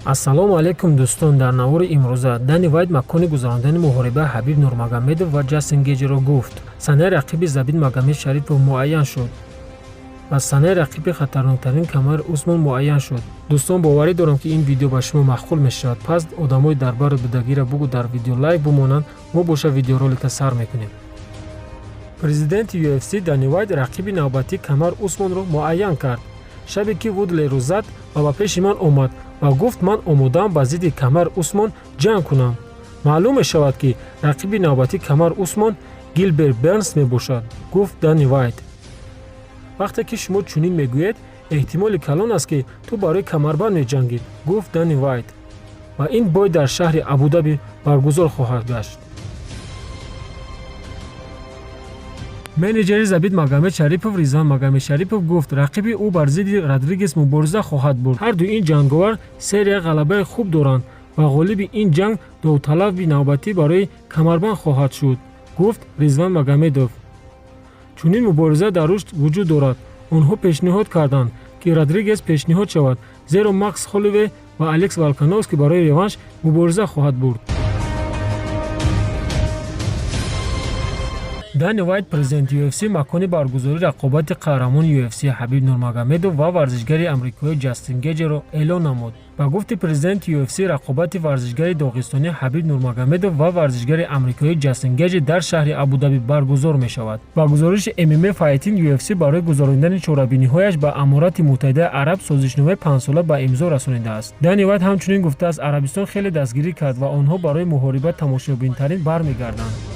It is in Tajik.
Ассалому алайкум, дӯстон. Дар навори имрӯза Дани Вайт макони гузарондани муҳориба Ҳабиб Нурмагомедов ва Ҷастин Геҷиро гуфт. Санаи рақиби Забит Магомедшарипов муайян шуд ва санаи рақиби хатарноктарин Камар Усмон муайян шуд. Дӯстон, боварӣ дорам, ки ин видео ба шумо маъқул мешавад. Пас одамои дар бару будагиро бугӯ, дар видео лайк бумонанд. Мо боша видеоролика сар мекунем. Президенти UFC Дани Вайт рақиби навбатии Камар Усмонро муайян кард. Шабе ки Вудлеро зад ва ба пеши ман омад ва гуфт: «Ман омодаам ба зидди Камар Усмон ҷанг кунам». Маълум мешавад, ки рақиби навбатии Камар Усмон Гилберт Бернс мебошад, гуфт Дани Вайт. Вақте ки шумо чунин мегӯед, эҳтимоли калон аст, ки ту барои камарбанд меҷангӣ, гуфт Дани Вайт. Ва ин бой дар шаҳри Абудаби баргузор хоҳад гашт. Менеҷери Забит Магомедшарипов Ризван Магомедшарипов гуфт, рақиби ӯ бар зидди Родригес мубориза хоҳад бурд. Ҳарду ин ҷанговар серия ғалабаи хуб доранд ва ғолиби ин ҷанг довталаби навбатӣ барои камарбанд хоҳад шуд, гуфт Ризван Магомедов. Чунин мубориза дар рушд вуҷуд дорад. Онҳо пешниҳод карданд, ки Родригес пешниҳод шавад, зеро Макс Холливей ва Алекс Волкановский барои реванш мубориза хоҳад бурд. Дани Вайт, президенти UFC, макони баргузории рақобати қаҳрамони UFC Ҳабиб Нурмагомедов ва варзишгари амрикоӣ Ҷастин Геҷеро эълон намуд. Ба гуфти президенти UFC, рақобати варзишгари доғистонӣ Ҳабиб Нурмагомедов ва варзишгари амрикоӣ Ҷастин Геҷе дар шаҳри Абудаби баргузор мешавад. Ба гузориши MMA Fighting, UFC барои гузаронидани чорабиниҳояш ба Аморати Муттаҳидаи Араб созишномаи панҷсола ба имзо расонидааст. Дани Вайт ҳамчунин гуфтааст, Арабистон хеле дастгирӣ кард ва онҳо барои муҳориба тамошобинтарин бармегарданд.